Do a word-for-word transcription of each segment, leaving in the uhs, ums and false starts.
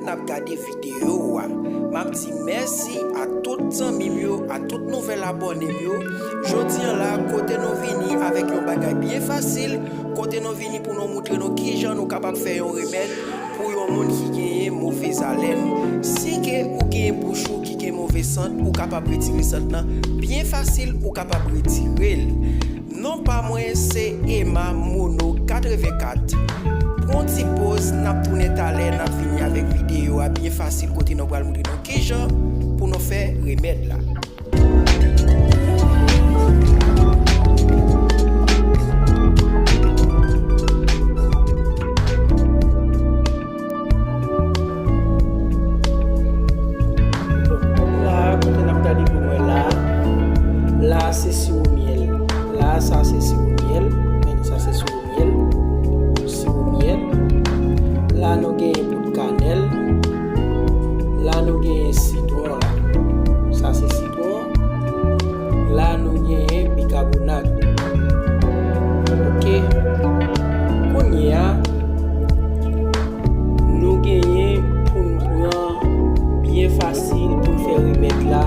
n ap gade videyo a. M ap di mèsi a tout zanmi m yo, a tout nouvèl abòne m yo. Jodi a la, kote nou vini avèk yon bagay byen fasil, kote nou vini pou nou moutre nou kijan nou kapab fè yon remèd pou yon moun ki genyen move zalèn. Si ke ou genyen bouch ou ki gen move sant, ou kapab retire sant lan byen fasil, ou kapab retire l. Non pa mwen se Emma Mono katrevenkat. Pran ti poz, n ap tounen talè, n ap vini avèk videyo a byen fasil kote nou pral moutre nou kijan pou nou fè remèd la. La, kote n ap gade pou n wè la, la se siwo myèl. La, sa se siwo myèl. Men sa se siwo myèl. Siwo myèl. La, nou genyen poud kanèl. La, nou genyen sitwon la. Sa se sitwon. La, nou genyen bikabonat. Ok. Kounye a, nou genyen pou n pran byen fasil pou n fè remèd la.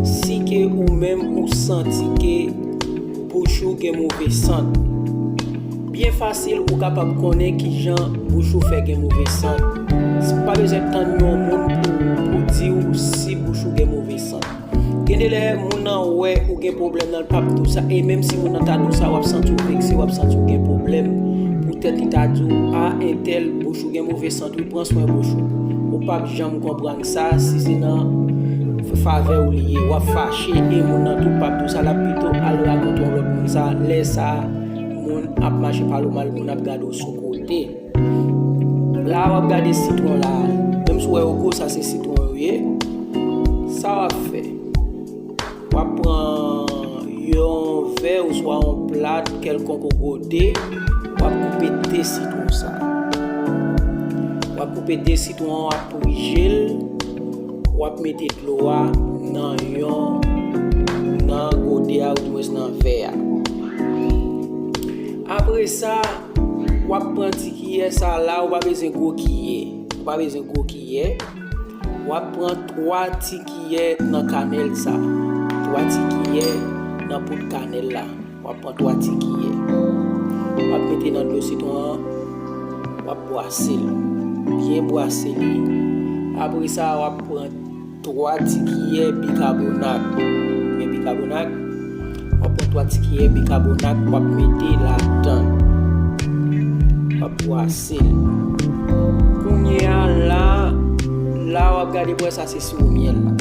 Si ke ou menm ou santi ke bouch ou gen move sant. Byen fasil, ou kapab konnen kijan bouch ou fè gen move sant. Pa bezwen tann yon moun pou, pou di w si bouch ou gen move sant. Gen de lè, moun nan wè ou gen pwoblèm nan, l p ap di w sa. E menm si moun nan ta di w sa, w ap santi w vekse, w ap santi w gen pwoblèm. Poutèt li ta di w, a, entèl, bouch ou gen move sant wi, pran swen bouch ou. Ou p ap janm konprann sa si se nan favè w li ye. W ap fache e moun nan tou p ap di w sa, l ap pito al rakonte yon lòt moun sa. Lè sa a, moun ap mache pale w mal, moun ap gade w sou kote. La, w ap gade sitwon la. Menm si w wè yo gwo, sa se sitwon yo ye. Sa w ap fè? W ap pran yon vè oswa yon plat kèlkonk ou gote, w ap koupe de sitwon sa. W ap koupe de sitwon, w ap prije l, w ap mete dlo a nan yon, nan gode a, oudimwens nan vè a. Apre sa, w ap pran ti kiyè sa la, ou pa bezwen gwo kiyè. Ou pa bezwen gwo kiyè. W ap pran twa ti kiyè nan kanèl sa. Twa ti kiyè nan poud kanèl la. W ap pran twa ti kiyè. W ap mete nan dlo sitwon an. W ap bwase l. Byen bwase li. Apre sa, w ap pran twa ti kiyè bikabonat. Men bikabonat, w ap pran twa ti kiyè bikabonat, w ap mete ladan. W ap bwase l. Kounye a la, la w ap gade pou wè sa se siwo myèl la.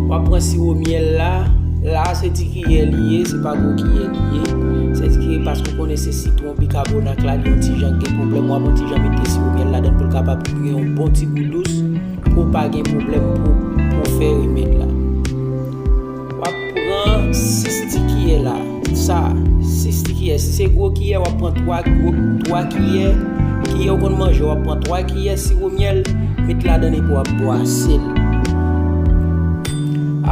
W ap pran siwo myèl la, la se ti kiyè li ye, se pa gwo kiyè li ye. Se ti kiyè paske w konnen se sitwon bikabonat la, li yon ti jan gen pwoblèm, w ap yon ti jan mete siwo myèl ladan pou l kapab gen yon bon ti gou dous. Pou w pa gen pwoblèm pou, pou w fè remèd la. W ap pran sis ti kiyè la. Sa, sis ti kiyè. Si se gwo kiyè, w ap pran twa gwo, twa kiyè. Kiyè w konn manje, w ap pran twa kiyè siwo myèl, met ladan epi w ap bwase l.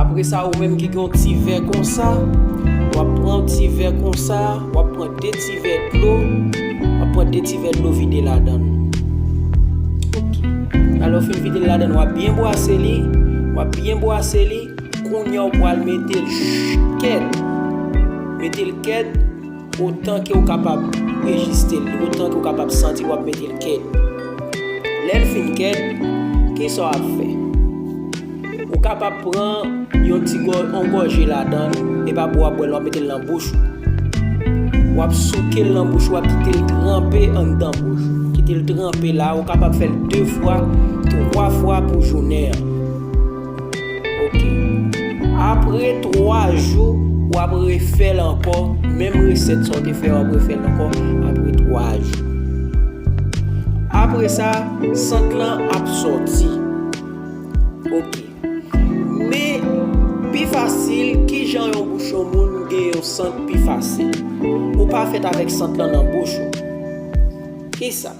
Apre sa, ou menm ki gen yon ti vè konsa, w ap pran yon ti vè konsa, w ap pran de ti vè dlo, w ap pran de ti vè dlo vide ladan l. Ok. Alò, fin vide l ladan l, w ap byen bwase li, w ap byen bwase li. Kounye a, w pral mete l ch-, kèd. Mete l kèd, otan ke w kapab rejiste l, otan ke w kapab santi w ap mete l kèd. Lè l fin kèd, kisa w ap fè? Ou kapab pran yon ti gò-, yon gòje ladan l, e pa bwè w ap bwè l, w ap mete l nan bouch ou. W ap souke l nan bouch ou, w ap kite l tranpe anndan bouch ou. Kite l tranpe la, ou kapab fè l de fwa, twa fwa pou jounen an. Ok. Apre twa jou, w ap refè l ankò, menm resèt sa w te fè, w ap refè l ankò apre twa jou. Apre sa, sant lan ap sòti. Ok. Men, pi fasil, kijan yon bouch yon moun gen yon sant pi fasil? Ou pa fèt avèk sant lan nan bouch ou. Kisa?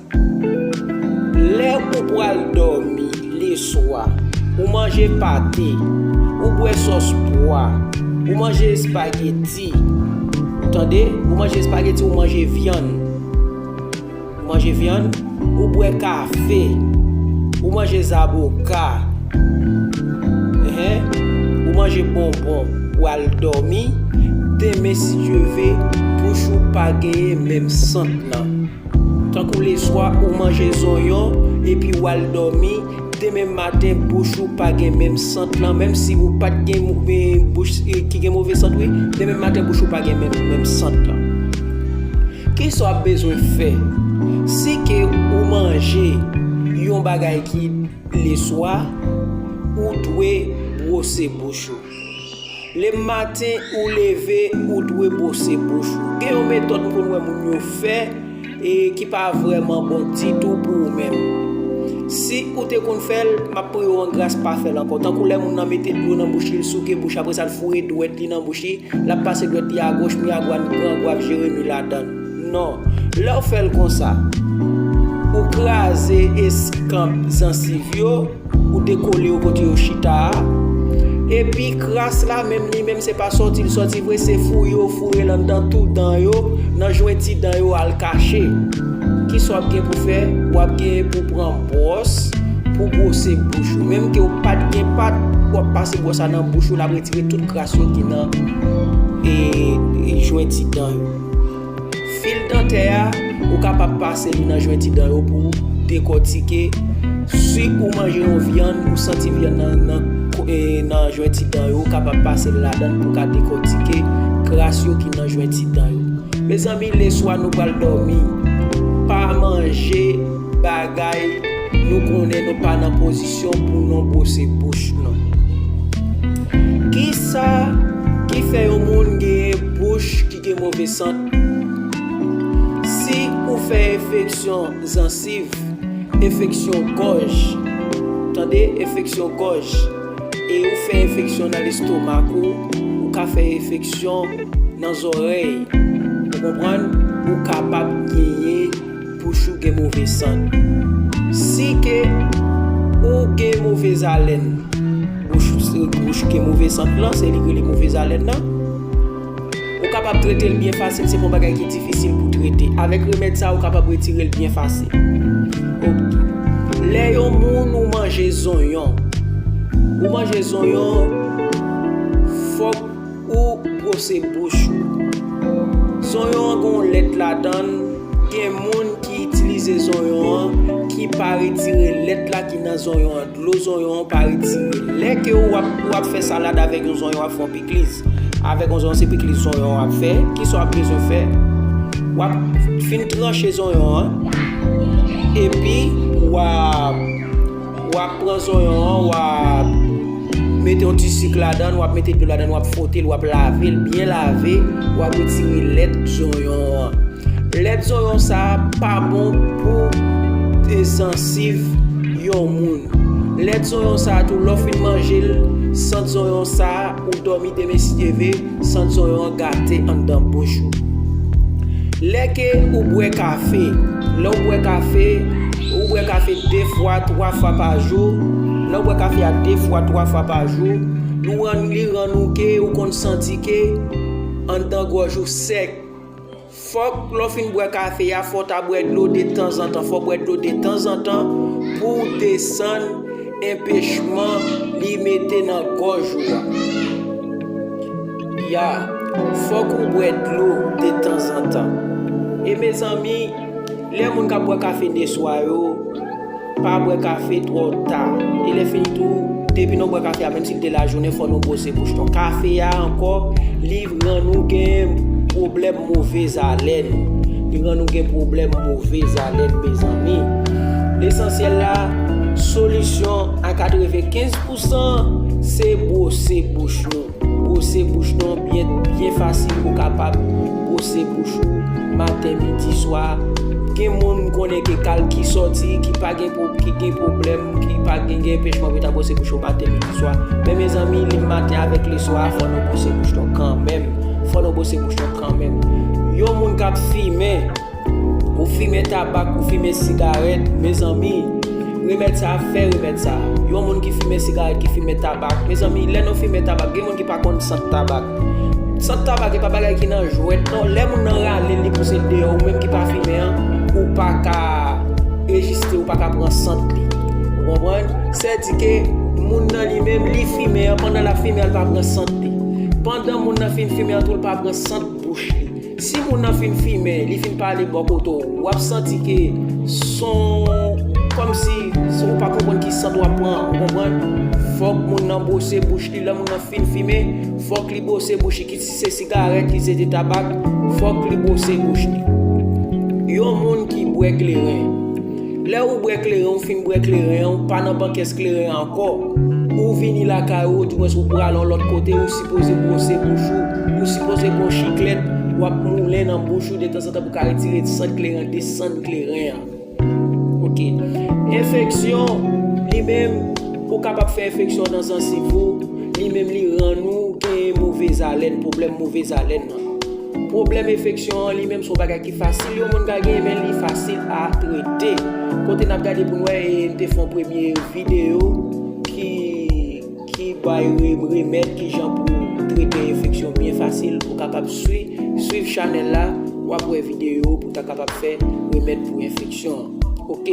Lè ou pral dòmi leswa, ou manje pate, ou bwè sòs pwa, ou manje espageti, ou tande, ou manje espageti, ou manje vyann. Ou manje vyann, ou bwè kafe, Ou manje zaboka, enhen, ou manje bonbon, ou al dòmi, demen si Dye ve, bouch ou pa genyen menm sant lan. Tankou leswa ou manje zonyon epi ou al dòmi, demen maten bouch ou pa gen menm sant lan, menm si ou pa t gen bouch ki gen move sant, wi, demen maten bouch ou pa gen menm, menm sant lan. Kisa w ap bezwen fè? Si ke ou manje yon bagay ki leswa, ou dwe bwose bouch ou. Lematen ou leve, ou dwe bwose bouch ou. Gen yon metòd pou n wè moun yo fè e ki pa vrèman bon ditou pou ou menm. Si ou te konn fè l, m ap priye w an gras pa fè l ankò. Tankou lè moun nan mete dlo nan bouch li, l souke bouch, apre sa l foure dwèt li nan bouch li, l ap pase dwèt li agoch, mi agwàn, gran gwav, jeremi ladan l. Non. Lè w fè l konsa, ou kraze eskanp zansiv yo, ou dekole yo kote yo chita a. Epi kras la menm li menm se pa sòti l sòti vre, se foure yo foure l anndan tou dan yo, nan jwenti dan yo al kache. Kisa w ap gen pou fè? W ap gen pou pran bwòs pou bwose bouch ou. Menm ke w pa t gen pat, w ap pase bwòs la nan bouch ou, l ap retire tout kras yo ki nan e, e jwenti dan yo. Fil dantè a, ou kapab pase li nan jwenti dan yo pou dekòtike. Si ou manje yon vyann, ou santi vyann nan, nan, e, nan jwenti dan yo, ou kapab pase l ladan l pou ka dekòtike kras yo ki nan jwenti dan yo. Mezanmi, leswa nou pral dòmi, pa manje bagay nou konnen nou pa nan pozisyon pou nou bwose bouch nou. Kisa ki fè yon moun genyen bouch ki gen move sant? Si ou fè enfeksyon zansiv, enfeksyon gòj, tande, enfeksyon gòj, e ou fè enfeksyon nan lestomak ou, ou ka fè enfeksyon nan zòrèy, ou konprann, ou kapab genyen bouch ou gen move sant. Si ke ou gen move zalèn, bouch, bouch gen move sant lan, se li rele move zalèn nan. Ou kapab trete l byen fasil, se pa yon bagay ki difisil pou trete. Avèk remèd sa, ou kapab retire l byen fasil. Ok. Lè yon moun ou manje zonyon, ou manje zonyon, fòk ou bwose bouch ou. Zonyon an gen yon lèt ladan l, gen moun ki itilize zonyon an, ki pa retire lèt la ki nan zonyon an. Dlo zonyon an pa retire. Lè ke w ap, w ap fè salad avèk yon zonyon, w ap fè yon pikliz. Avèk yon zonyon, se pikliz zonyon w ap fè. Kisa w ap bezwen fè? W ap fin tranche zonyon an. Epi, w ap, w ap pran zonyon an, w ap mete yon ti sik ladan l, w ap mete dlo ladan l, w ap fwote l, w ap lave l, byen lave, w ap retire lèt zonyon an. Lèt zonyon sa a pa bon pou de zansiv yon moun. Lèt zonyon sa a tou, lè w fin manje l, sant zonyon sa a, ou dòmi demen si Dye ve, sant zonyon an gate anndan bouch ou. Lè ke ou bwè kafe, lè w bwè kafe, ou bwè kafe de fwa, twa fwa pa jou, lè w bwè kafe a de fwa, twa fwa pa jou, nou rann, li rann ou ke ou konn santi ke anndan gòj ou sèk. Fòk lè w fin bwè kafe a, fò w ta bwè dlo detanzantan. Fò w bwè dlo detanzantan pou w desann enpechman li mete nan gòj ou a. Ya, fòk ou bwè dlo detanzantan. E mezanmi, lè moun k ap bwè kafe neswa yo, pa bwè kafe twò ta. E lè fini tou, depi nou bwè kafe a, menm si l te lajounen, fò nou bwose bouch nou. Kafe a ankò, li rann ou gen pwoblèm move zalèn. Li rann ou gen pwoblèm move zalèn, mezanmi. Lesansyèl la, solisyon a katrevenkenz pousan, se bwose bouch nou. Bwose bouch nou byen, byen fasil, ou kapab bwose bouch ou maten, midi, swa. Gen moun m konnen ke kal ki sòti, ki pa gen pwo-, ki gen pwoblèm, ki pa gen, gen enpechman pou ta bwose bouch ou maten, midi, swa. Men mezanmi, li maten avèk leswa, fò nou bwose bouch nou kanmenm. Fò nou bwose bouch nou kanmenm. Yon moun k ap fimen, ou fimen tabak, ou fimen sigarèt, mezanmi, remèd sa a, fè remèd sa a. Yon moun ki fimen sigarèt, ki fimen tabak, mezanmi, lè nou fimen tabak, gen moun ki pa konn sant tabak. Sant tabak e pa bagay ki nan jwèt non. Lè moun nan rale l, li pouse l deyò, ou menm ki pa fimen an, ou pa ka rejistre, ou pa ka pran sant li. Ou Konprann? Sètadi ke moun nan li menm, li fimen an, pandan l ap fimen an, li pa pran sant li. Pandan moun nan fin fimen an tou, li pa pran sant bouch li. Si moun nan fin fimen, li fin pale bò kote w, w ap santi ke son, kòmsi, si w pa konprann ki sant w ap pran, ou konprann? Fòk moun nan bwose bouch li. Lè moun nan fin fimen, fòk li bwose bouch li, kit si se sigarèt, kit si se tabak, fòk li bwose bouch li. Yon moun ki bwè kleren. Lè ou bwè kleren, ou fin bwè kleren, ou pa nan bankès kleren ankò, ou vini lakay ou, oudimwens ou prale yon lòt kote, ou sipoze bwose bouch ou, ou sipoze pran chiklèt, w ap moulen nan bouch ou detanzantan pou ka retire sant kleren, desann kleren an. Ok. Enfeksyon, li menm, ou kapab fè enfeksyon nan zansiv ou, li menm li rann ou gen movez alèn, pwoblèm movez alèn nan. Pwoblèm enfeksyon an li menm se yon bagay ki fasil yon moun ka genyen, men li fasil a trete. Kote n ap gade pou n wè, e n te fè yon premye videyo ki, ki bay re-, remèd kijan pou trete enfeksyon byen fasil. Ou kapab swi-, swiv chanèl la, w ap wè videyo pou ta kapab fè remèd pou enfeksyon an. Ok.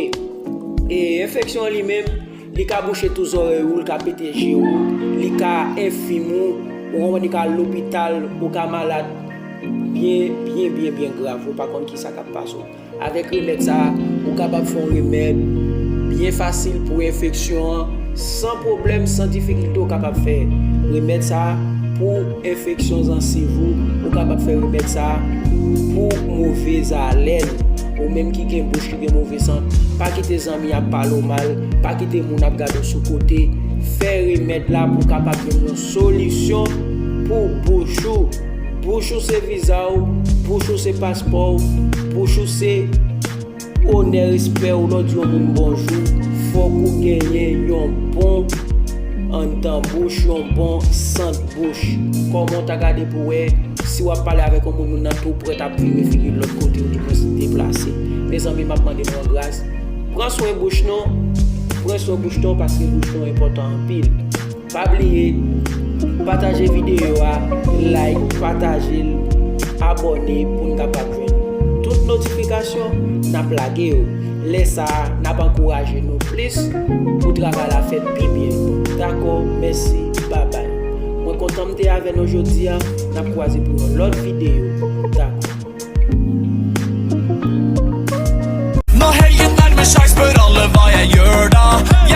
E enfeksyon an li menm, li ka bouche tou zòrèy ou, li ka pete je ou, li ka enfim ou, ou konprann, li ka al lopital, ou ka malad byen, byen, byen, byen grav, ou pa konn kisa k ap pase w. Avèk remèd sa a, ou kapab fè yon remèd byen fasil pou enfeksyon an, san pwoblèm, san difikilte, ou kapab fè remèd sa a pou enfeksyon zansiv ou, ou kapab fè remèd sa a pou movez alèn. Ou menm ki gen bouch ki gen move sant, pa kite zanmi ap pale w mal, pa kite moun ap gade w sou kote. Fè remèd la pou w kapab jwenn yon solisyon pou bouch ou. Bouch ou se viza w, bouch ou se paspò w, bouch ou se onè, respè w. Lè w di yon moun bonjou, fòk ou genyen yon bon anndan bouch, yon bon sant bouch. Kòman w ta gade pou wè si w ap pale avèk yon moun, moun nan tou prèt ap vire figi l lòt kote, oudimwens deplase. Mezanmi, m ap mande nou yon gras. Pran swen bouch nou. Pran swen bouch nou, paske bouch nou enpòtan anpil. Pa bliye, pataje videyo a, like, pataje l, abòne pou n kapab jwenn tout notifikasyon n ap lage yo. Lè sa a, n ap ankouraje nou plis pou travay la fèt pi byen. Dakò, mèsi, babay. Mwen kontan m te avè nou jodi a, n ap kwaze pou yon lòt videyo. Dakò. Nå heller nærmer seg, spør alle hva jeg gjør da.